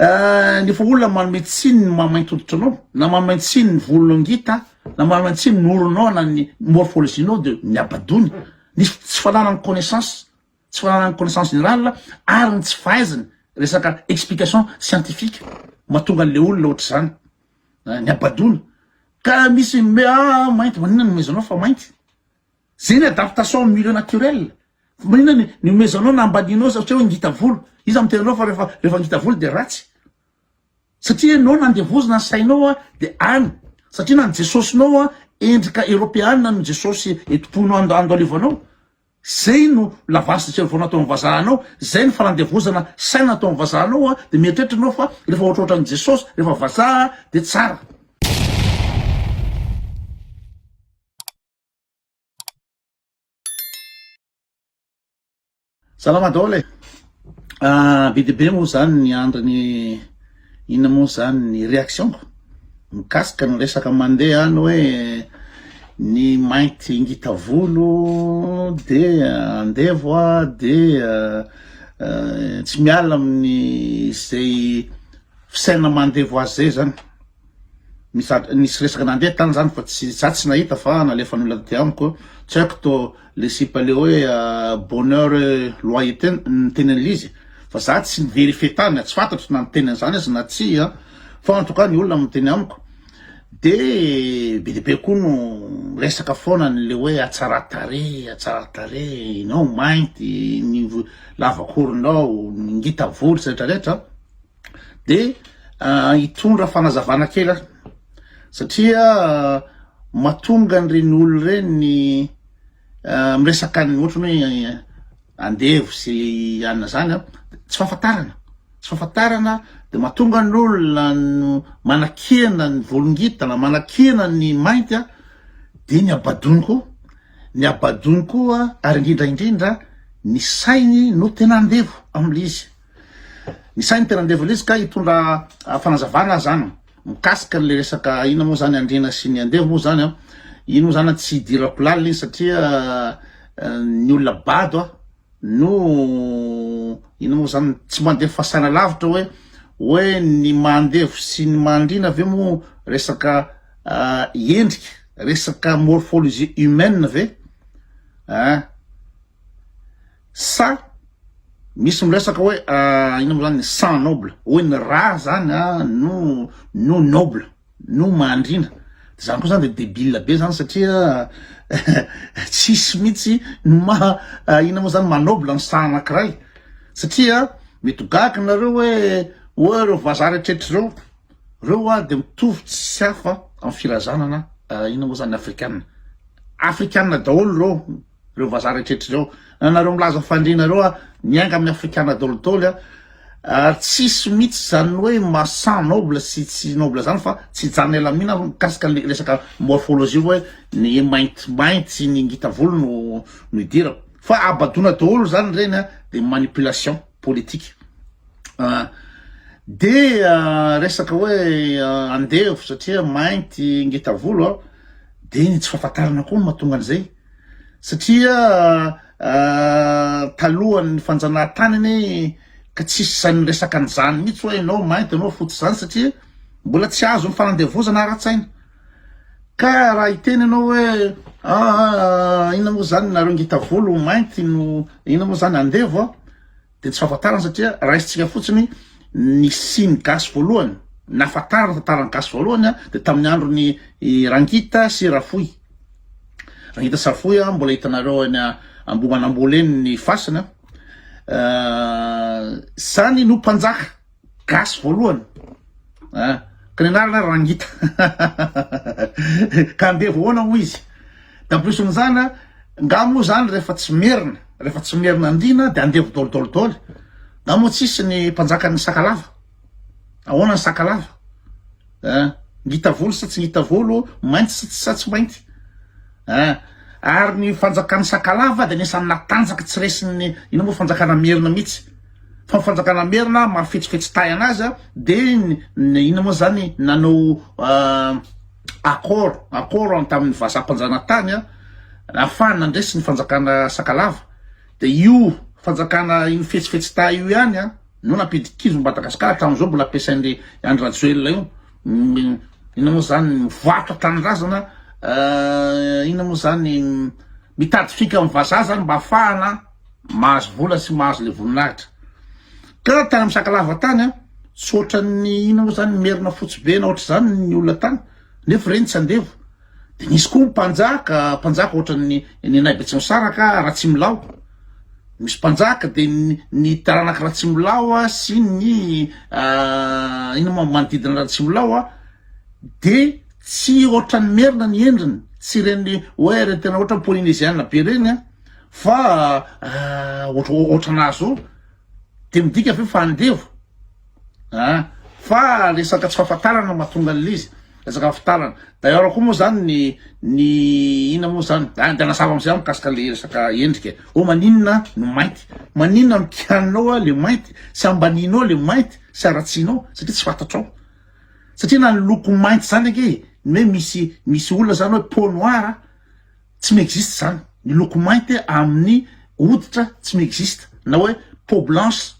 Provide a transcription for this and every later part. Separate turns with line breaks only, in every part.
Nefa olona manome tsiny ny maha mainty hoditra anao, na manome tsiny ny volonao ngita, na manome tsiny ny oronao na ny morphologie-nao de ny habadoany, ny tsy fananany connaissance, tsy fananany connaissance générale ary ny tsy fahaizany resaka explication scientifique mahatonga an'le olona ohatr'izany, ny habadoana. Ka misy me ah mainty, maninona ny nomezanao fa mainty? Zay ny adaptation au milieu naturel. Fa maninona ny ny omezanao na ambanianao satria hoe ngita volo? Iza miteny anao fa rehefa rehefa ngita volo dia ratsy? Satria ianao nandevozina ny sainao a dia any. Satria na ny Jesosinao a endrika eropeana no Jesosy etompoinao ando andolivanao. Zay no lavage de cerveau nataon'ny vazaha anao, zay no fanandevozana saina nataon'ny vazaha anao a dia mieritreritra ianao fa rehefa ohatrohatran'i Jesosy, rehefa vazaha dia tsara. Salama daholo e! Be dia be moa zany ny andriny inona moa zany ny réaction-ko mikasika ny resaka mandeha any hoe ny mainty ngita volo de andevo a de tsy miala amin'ny izay fisainana mandevo azy zay zany. Nisy zavatra nisy resaka nandeha tany zany fa tsy za tsy nahita fa nalefan'ny olona taty amiko, tsy haiko to le sipa le hoe bonheur loyauté niteny an'le izy fa za tsy ni-verifier tany tsy fantatro na niteny an'zany izy na tsia fa en tout cas ny olona miteny amiko de be dia be koa no miresaka foana an'le hoe hatsaratarehy hatsaratarehy enao mainty ny lavakoronao ny ngita volo sy rehetra rehetra. de hitondra fanazavana kely aho satria mahatonga an'ireny olona ireny miresaka ny ohatrany hoe andevo sy anona zany an, tsy fahafantarana, tsy fahafantarana de mahatonga ny olona no manakiana ny volon-gita na manakiana ny mainty an, de ny habadoany koa, ny habadoany koa ary indrindra indrindra ny sainy no tena andevo amle izy. Ny sainy tena andevo ilay izy ka hitondra fanazavana aho zany mikasika an'le resaka inona moa zany andriana sy ny andevo moa zany an, iny moa zany tsy hidirako lalina iny satria ny olona bado an no inona moa zany tsy mandefa saina lavitra hoe hoe ny maha andevo sy ny maha andriana ve moa resaka endrika resaka morphologie humaine ve an. Sa misy miresaka hoe inona moa zany ny sang noble, hoe ny ra zany a no no noble, no mahandriana, de zany koa zany de debile be zany satria tsisy mihitsy ny maha inona moa zany maha noble ny sang anakiray satria mety ho gaga nareo hoe hoe reo vazaha rehetrretra reo, reo a de mitovy tsisy hafa am firazanana inona moa zany afrikana, afrikana daholo reo. Reo vazaha rehetrretra ireo, na nareo milaza fandriana reo a, miainga amin'ny afrikana dôlidôly a, ary tsisy mitsy zany hoe maha sang noble sy tsy noble zany fa tsy hijanona hilamina aho mikasika anle resaka morphologie hoe ny maintimainty sy ny ngita volo no no idirako fa abadoana daholo zany reny a de manipulation politique de resaka hoe andevo satria mainty ngita volo a de ny tsy fahafantarana koa no mahatonga an'izay Satria talohan'ny fanjanahantany anie ka tsisy izany niresaka an'izany mihitsy hoe ianao mainty ianao fotsy izany satria mbola tsy azo ny fanandevozana ara-tsaina. Ka raha hiteny ianao hoe aa inona moa zany nareo ngita volo mainty no inona moa zany andevo a, de tsy fahafantarana satria raisintsika fotsiny ny siny gasy voalohany, nahafantarana tantaran'ny gasy voalohany a de tamin'ny andron'i Rangita sy Rafohy. Rangita Safoy a, mbola hitanareo any Ambohimanambola eny ny fasana. Zany no mpanjaka gasy voalohany. Ah, ka ny anarana Rangita. Ka andevo ahoana moa izy? Da plus n'izany, nga moa zany rehefa tsy merina, rehefa tsy merina andriana de andevo daholo daholo daholo. Nga moa tsisy ny mpanjakan'ny Sakalava? Ahoana ny sakalava? Hein? Ngita volo sa tsy ngita volo, mainty sa sa tsy mainty? Hein? Ary ny fanjakan'ny sakalava dia anisan'ny natanjaka tsy resin'ny inona moa fanjakana merina mihitsy. Fa ny fanjakana merina mahafetsifetsy tahy anazy dia ny inona moa zany nanao accord accord tamin'ny vazaha mpanjanatany ahafahany nandresy ny fanjakana sakalava. Dia io fanjakana io fetsifetsy tahy io ihany an. No nampidi-kizo ny Madagascar hatramin'izao mbola ampiasain'i Andry Rajoelina io. Inona moa zany mivarotra tanindrazana, inona moa zany mitady fika amin'ny vazaha zany mba ahafahana mahazo vola sy mahazo le voninahitra. Ka tany amin'ny Sakalava tany an, tsy ohatran'ny inona moa zany merina fotsy be na ohatr'izany ny olona tany, nefa ireny tsy andevo. De nisy koa mpanjaka, mpanjaka ohatran'ny ny anay Betsimisaraka, Ratsimilaho. Misy mpanjaka de ny taranak'i Ratsimilaho sy ny inona moa manodidina Ratsimilaho de tsy ohatran'ny merina ny endriny, tsy ireny hoe ireny tena ohatra polynésiana be ireny an, fa ohatra ohatranà zao de midika ve fa andevo? An! Fa resaka tsy fahafantarana no mahatonga an'ilay izy, resaka fahafantarana. D'ailleurs koa moa zany ny ny inona moa zany, ah de nazava am'zay aho mikasika an'le resaka endrika e, hoe maninona no mainty, maninona no kianinao le mainty sy ambaninao le mainty sy haratsianao satria tsy fantatrao. Satria na ny loko mainty zany ange e, ny hoe misy misy olona zany hoe peau noire tsy mi-existe zany, ny loko mainty amin'ny hoditra tsy mi-existe, na hoe peau blanche.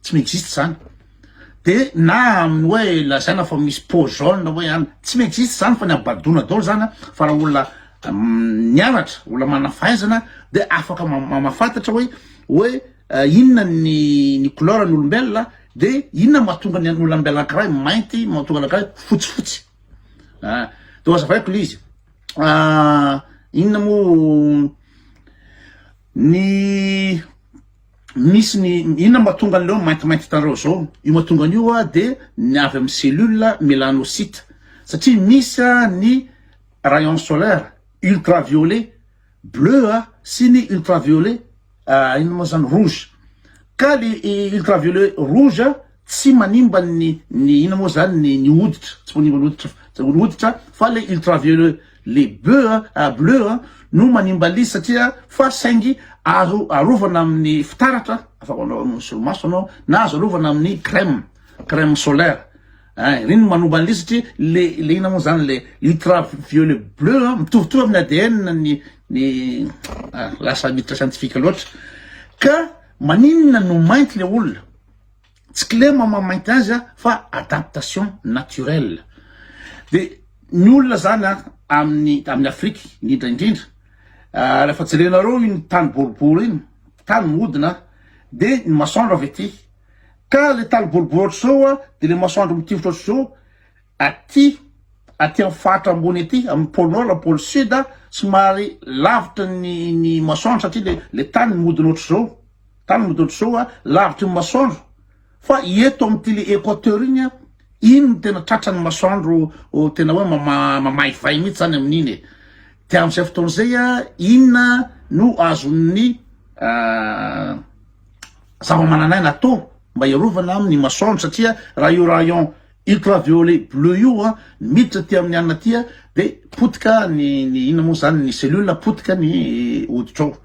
Tsy mi-existe zany. De na amin'ny hoe lazaina fa misy peau jaune hoe any, tsy mi-existe zany fa ny habadoana daholo zany an, fa raha olona nianatra, olona manana fahaizana de afaka mamafantatra hoe hoe inona ny ny couleur ny olombelona de inona mahatonga ny olombelona anankiray mainty, mahatonga anankiray fotsifotsy. Ah, de ho azavaiko le izy. Inona moa ny Misy ny, inona mahatonga an'ireo maintimainty hitanareo zao? Io mahatonga an'io a de ny avy amin'ny cellule melanocyte satria misy a ny rayon solaire ultraviolet bleu a sy ny ultraviolet inona moa zany rouge ka le ultraviolet rouge tsy manimba ny ny inona moa zany ny ny hoditra tsy manimba ny hoditra ny hoditra fa le ultraviolet le beu a bleu a no manimba an'izy satria fa saingy azo arovana amin'ny fitaratra afaka manao amin'ny solomaso anao na azo arovana amin'ny crème crème solaire ein ireny no manomba an'izy satria le le inona moa zany le ultraviolet bleu a mitovitovy amin'ny ADN ny ny lasa miditra scientifique loatra ka maninona no mainty le olona Tsy kilema maha mainty azy a fa adaptation naturelle. De ny olona zany a amin'ny amin'ny Afrique indrindra indrindra rehefa jerenareo iny tany boribory iny, tany mihodina de ny masoandro avy aty, ka le tany boribory ohatr'izao a de le masoandro mitifitra ohatr'izao aty aty amin'ny faritra ambony aty amin'ny pôle nord na pôle sud somary lavitra ny ny masoandro satria le le tany mihodina ohatr'izao. Tany midodo soa lavitry ny masoandro fa eto amin'ity le equateur iny an, iny no tena tratran'ny masoandro tena hoe mamaivay mihitsy zany amin'iny e. De amin'izay fotoana izay an, inona no azon'ny zava-manan'aina atao mba hiarovana amin'ny masoandro satria raha io rayon Ultraviolet bleu io an, miditra aty amin'ny anona aty an, de potika ny ny inona moa zany ny cellule potika ny hoditra ao.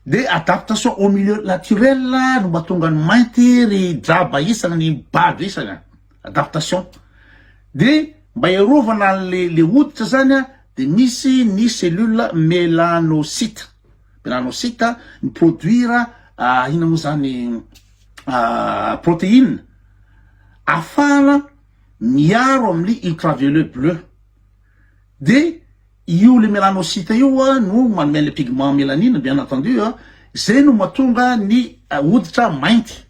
De adaptation au milieu naturel no mahatonga ny mainty ry draba isany ny bado isany an, adaptation. De mba hiarovana an'le le hoditra zany an, de misy ny cellule melanocyte, melanocyte mi-produire inona moa zany protéine afahana miaro amin'ny ultraviolet bleu de io le melanocyte io a no manome le pigment mélanine bien entendu a zay no mahatonga ny hoditra mainty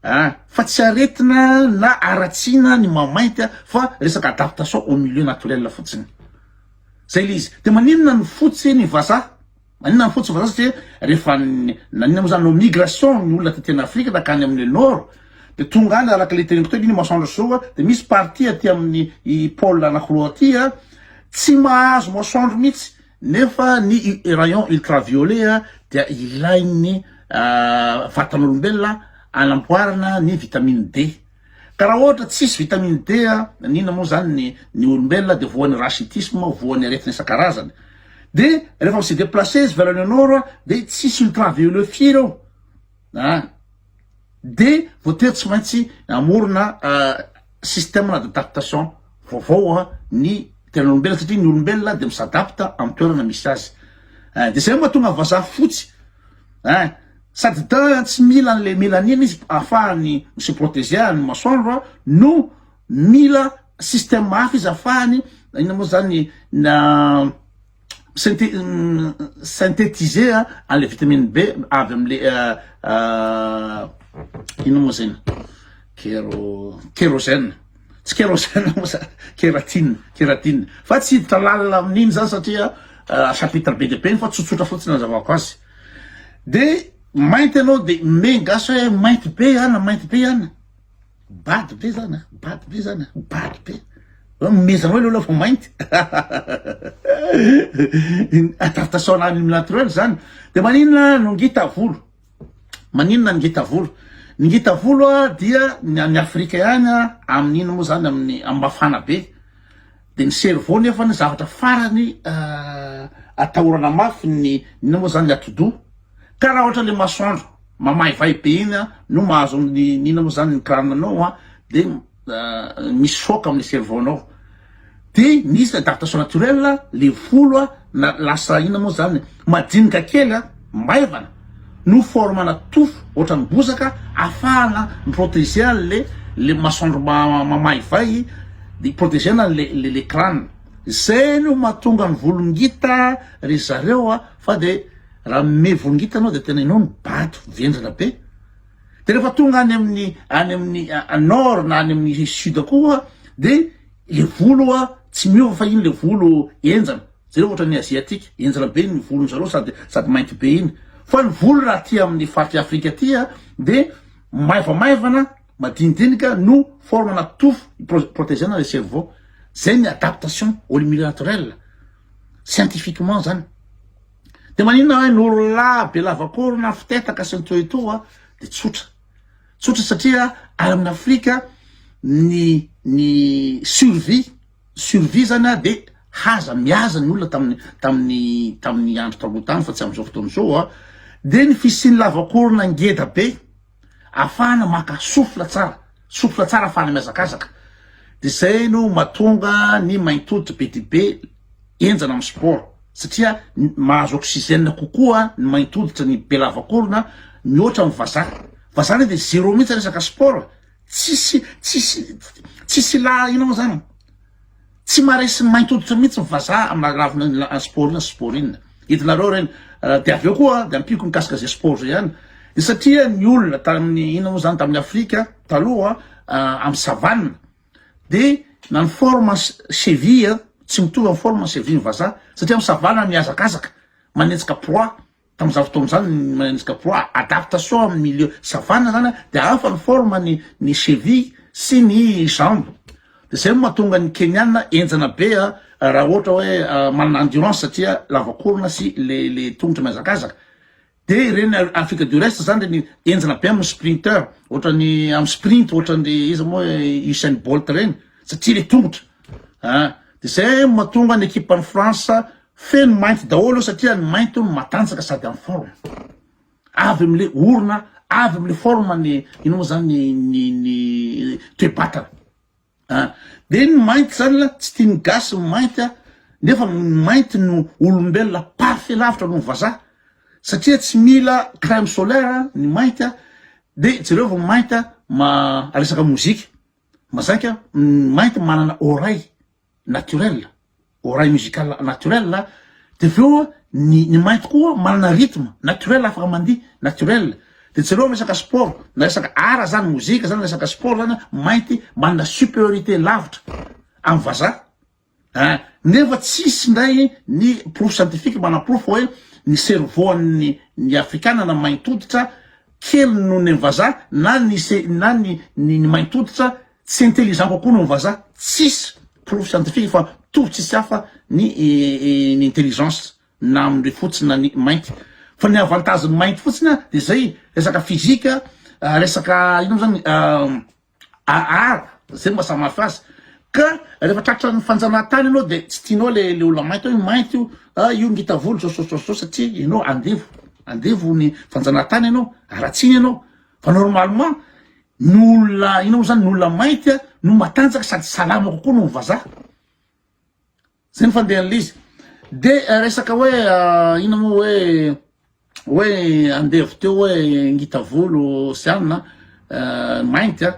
a fa tsy aretina na aratsiana ny mamainty a fa resaka adaptation au milieu naturel fotsiny zay le izy de maninona ny fotsy ny vazaha Maninona ny fotsy vazaha satria rehefa naninona moa zany no migration ny olona taty an'Afrika nankany amin'ny nord de tonga any araka le teneniko teo iny masoandro soa de misy partie aty amin'ny i pole anakiroa aty a tsy mahazo masoandro mihitsy nefa ny rayon ultraviolet a dia ilain'ny vatan'olombelona anamboarana ny vitamine D. Ka raha ohatra tsisy vitamine D a, n'inona moa zany ny ny olombelona de voan'ny rachitisme, voan'ny aretina isan-karazany. De rehefa mi se déplacer izy vers le nord a, de tsisy ultraviolet firy eo a, de voatery tsy maintsy hamorona système d'adaptation vaovao a ny tenan'olombelona satria ny olombelona de mi-s'adapte amin'ny toerana misy azy. De zay mahatonga ny vazaha fotsy a. Sady da tsy mila an'le mélanine izy ahafahany mi se protéger amin'ny masoandro no mila système hafa izy ahafahany inona moa zany na synthétiser an'le vitamine B avy am'le inona moa zany kero kérosène tsy kérosène moa zany kératine kératine fa tsy hiditra lalina amin'iny zany satria chapitre be dia be iny fa tsotsotra fotsiny azavako azy. De mainty ianao de mey gasy hoe mainty be ana mainty be ana bado be zany a bado be zany a bado be mezanao le olona vao mainty adaptation any naturel zany de maninona no ngita volo maninona ny ngita volo ny ngita volo a dia ny any Afrika ihany a amin'ino moa zany amin'ny amin'ny mafana be De ny cerveau nefa ny zavatra farany atahorana mafy ny inona moa zany ny atidoha ka raha ohatra le masoandro mamaivay be iny a no mahazo ny inona moa zany ny crâne nao a de misy choc amle cerveau nao de misy adaptation naturelle le volo a na lasa inona moa zany madinika kely a maivana no forme-na tofo ohatran'ny bozaka afahana mi-proteger an'le le masoandro mamaivay de hi-proteger-na an'le le le crâne. Zay no mahatonga ny volo ngita ry zareo a, fa de raha mime volo ngita anao de tena ianao no bado, vendrana be. De rehefa tonga any amin'ny any amin'ny nord na any amin'ny sud koa de le volo a tsy miova fa iny le volo henjana. Jereo ohatra ny asiatique, henjana be ny volon zareo sady sady mainty be iny. Fa ny volo raha aty amin'ny faritry Afrika aty a de maivamaivana, madinidinika no forme na tofo hi-proteger-na le cerveau. Zay ny adaptation au milieu naturel, scientifiquement zany. De maninona hoe ny olona be lavakorona, fitetaka sy ny toy toa de tsotra. Tsotra satria any amin'ny Afrika ny ny survie Survie zany a de haza mihaza ny olona tamin'ny tamin'ny tamin'ny andro taloha tany fa tsy am'izao fotoana izao a, de ny fisian'ny lavakorona ngeda be afahana maka souffle tsara, souffle tsara afahana mihazakazaka, de zay no mahatonga ny mainty hoditra be dia be henjana amin'ny sport satria mahazo oxygène kokoa ny mainty hoditra ny be lavakorona mihoatra amin'ny vazaha, vazaha anie de zéro mihitsy resaka sport. Tsisy tsisy tsisy la inona moa zany tsy maharesy ny mainty hoditra mihitsy ny vazaha amina ravina sport inona sport inona hitanareo reny de avy eo koa de ampiko mikasika zay sport zay ihany de satria ny olona tamin'ny inona moa zany tamin'ny Afrika taloha amin'ny savane de na ny forme cheville tsy mitovy amin'ny forme cheville ny vazaha satria amin'ny savane mihazakazaka manenjika proie Tamin'izany fotoana izany ny manenjika proie, adaptation amin'ny milieu savane zany dia hafa ny forme ny ny cheville sy ny jambe. Dia zay no mahatonga ny Kenyana henjana be raha ohatra hoe manana endurance satria lava korona sy le le tongotra mihazakazaka. Dia ireny Afrique du Est zany ireny henjana be amin'ny sprinter, ohatran'ny amin'ny sprint ohatran'ny iza moa Usain Bolt ireny satria le tongotra. Dia zay no mahatonga ny ekipan'i France Feno mainty daholo eo satria ny mainty hono matanjaka sady en forme. Avy amle orona, avy amle forme ny ino moa zany ny ny toe-batana. Ah, de ny mainty zany la tsy tian'ny gasy ny mainty a, nefa ny mainty no olombelona parfait lavitra noho ny vazaha satria tsy mila crème solaire ny mainty a, de jereo vao mainty a ma resaka mozika, mazaika ny mainty manana oreille naturel, oreille musicale naturel, de avy eo ny ny mainty koa manana rythme naturel afaka mandihy naturel, de jereo resaka sport na resaka art zany mozika zany resaka sport zany mainty manana superiorité lavitra am vazaha ein, nefa tsisy ndray ny porofo scientifique manaporofo hoe ny cerveau an'ny ny afrikana na mainty hoditra kely noho ny vazaha na ny se na ny ny mainty hoditra Tsy intelligent kokoa noho ny vazaha, tsisy porofo scientifique fa mitovy tsisy hafa ny ny intelligence na amin'ny fotsy na ny mainty fa ny avantage ny mainty fotsiny a de zay resaka physique resaka ino moa zany art zay no maha samy hafa azy ka rehefa tratran'ny fanjanahantany ianao de tsy tianao le le olona mainty hoe mainty io ah io ngita volo zao zao zao zao satria ianao andevo andevo ny fanjanahantany ianao haratsiana ianao fa normalement Ny olona inona moa zany ny olona mainty a no matanjaka sady salama kokoa noho ny vazaha. Zay ny fandehan'le izy. De resaka hoe inona moa hoe. Hoe andevo teo hoe ngita volo sy anona mainty a,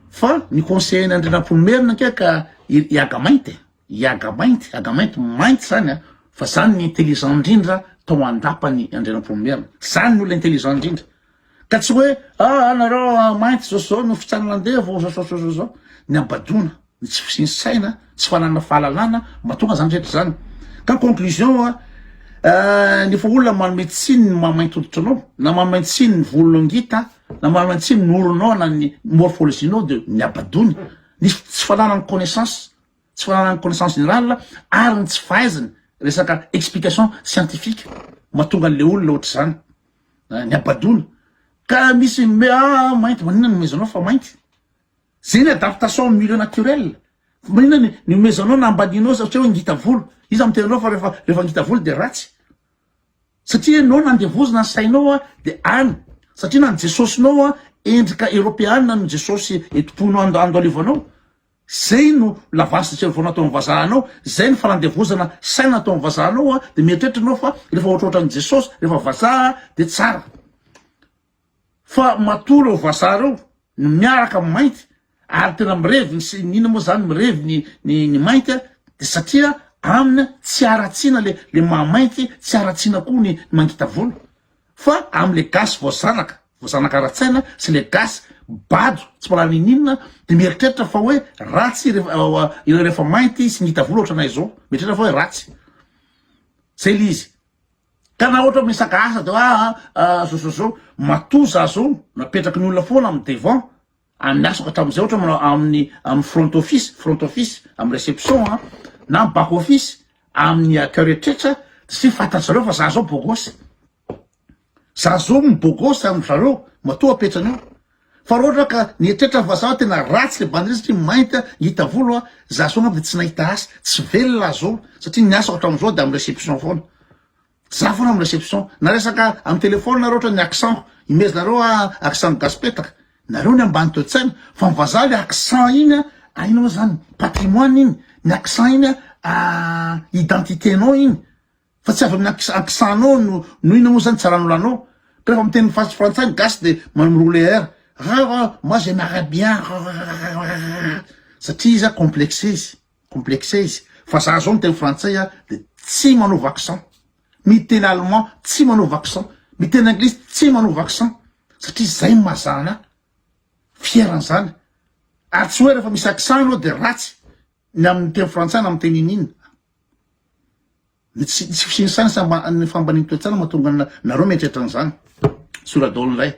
fa ny conseiller ny Andrianampoinimerina ange ka i Haga mainty e, i Haga mainty, Haga mainty mainty zany a, fa zany ny intelligent indrindra tao andapany Andrianampoinimerina, zany ny olona intelligent indrindra, ka tsy hoe ah nareo mainty zao sy zao no fitsanana andevo zao zao zao zao, ny habadoana. ny tsy fisian'ny saina, tsy fananana fahalalana mahatonga zany rehetra zany. Ka conclusion a, nefa olona manome tsiny ny maha mainty hoditra anao, na manome tsiny ny volonao ngita, na manome tsiny ny oronao na ny morphologie-nao de ny habadoany, ny tsy fananany connaissance, tsy fananany connaissance générale ary ny tsy fahaizany resaka explication scientifique mahatonga an'le olona ohatr'izany, ny habadoana. Ka misy me ah mainty, maninona ny nomezanao fa mainty? Zay ny adaptation au milieu naturel. Maninona ny ny omezanao na ambanianao satria hoe ngita volo. Iza miteny anao fa rehefa rehefa ngita volo de ratsy. Satria ianao nandevozina ny sainao a de any. Satria na ny Jesosinao a endrika eropeana no Jesosy etompoinao ando andolivanao. Zay no lavage de cerveau nataon'ny vazaha anao, zay ny fanandevozana saina nataon'ny vazaha anao a de mieritreritra ianao fa rehefa ohatrohatran'i Jesosy, rehefa vazaha de tsara. Fa matoa reo vazaha reo no miaraka amin'ny mainty ary tena mirevy ny sy inona moa zany mirevy ny ny ny mainty a de satria aminy tsy haratsiana le le maha mainty tsy haratsiana koa ny mangita volo fa amle gasy voazanaka voazanaka ara-tsaina sy le gasy bado tsy mahalala ninoninona de mieritreritra fa hoe ratsy rehefa ireo rehefa mainty sy ngita volo ohatranay zao mieritreritra fa hoe ratsy zay le izy. Ka na ohatra miresaka asa de ah ah zao zao zao, matoa za zao napetraky ny olona foana amin'ny devant, amin'ny asako hatramin'izay ohatra manao amin'ny amin'ny front office, front office, amin'ny reception an, na amin'ny back office, amin'ny accueil rehetraretra, satria fantatry zareo fa za zao beau gosse, za zao beau gosse amin-dry zareo matoa apetrany eo. Fa raha ohatra ka nieritreritra ny vazaha tena ratsy le bandy iny satria mainty a, ngita volo a, za zao angamba de tsy nahita asa, tsy velona aho zao satria ny asako hatramin'izao de amin'ny reception foana, za foana amin'ny reception, na resaka amin'ny telephone raha ohatra ny accent-ko, imezinareo ah accent gasy petaka, nareo ny ambany toe-tsaina, fa ny vazaha le accent iny a, inona moa zany, patrimoine iny, ny accent iny a identité-nao iny, Fa tsy avy amin'ny accent-nao no no inona moa zany tsaran'olanao? Ka rehefa miteny faritsy frantsay ny gasy de mi-rouler air, rara moi j'aimerais bien rarararara satria izy complexé izy, complexé izy. Fa za zao miteny frantsay a de tsy manova accent, miteny allemand tsy manova accent, miteny anglisy tsy manova accent satria zay ny maha za anah, fier an'zany. Ary tsy hoe rehefa misy accent anao de ratsy ny amin'ny teny frantsay na amin'ny teny ininona. Ny tsy tsy fisian'ny saina sy ny fahambanian'ny toe-tsaina mahatonga anareo mieritreritra an'izany. Sora daholo indray.